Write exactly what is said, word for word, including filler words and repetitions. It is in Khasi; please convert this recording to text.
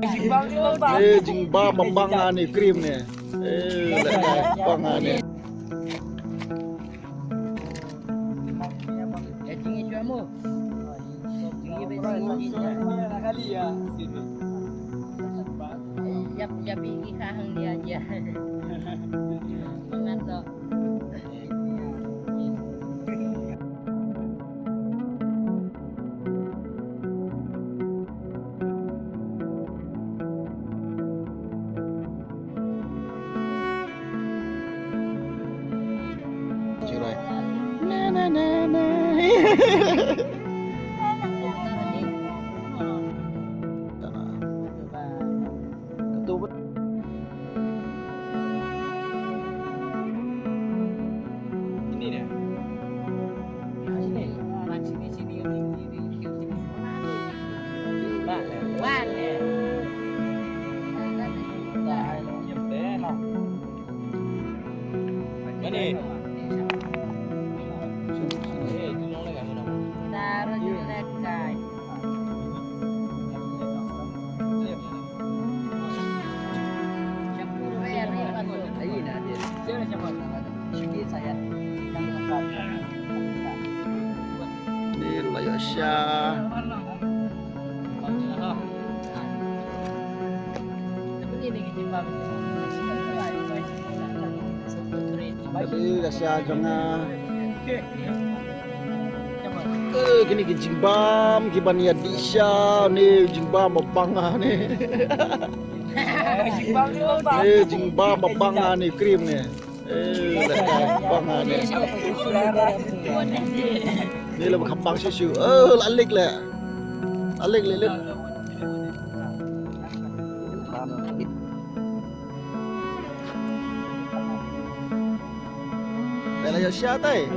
Eh, jingbam ba bang ani cream ne. Eh, la bang ani. Jirai. Na, na, na, na. Katu ba. Ini dia. Sini. Sini, sini, sini, sini. Ba, ba, ba. Ba, ba. Mane? Eh, tu long le kan? Taruh di dekat. Ni la ïoh sha. Tadi ka sha jong nga. Eh, kine ki jingbam kiban ïa dih sha ne, jingbam ba bang ne. Jingbam ba bang. Eh, jingbam ba bang ne, cream ne. Eh, la bang ne. Ni la kham bang shisha. Eh, la lik la. La lik la lik. Ba la ïoh sha tai. Eh.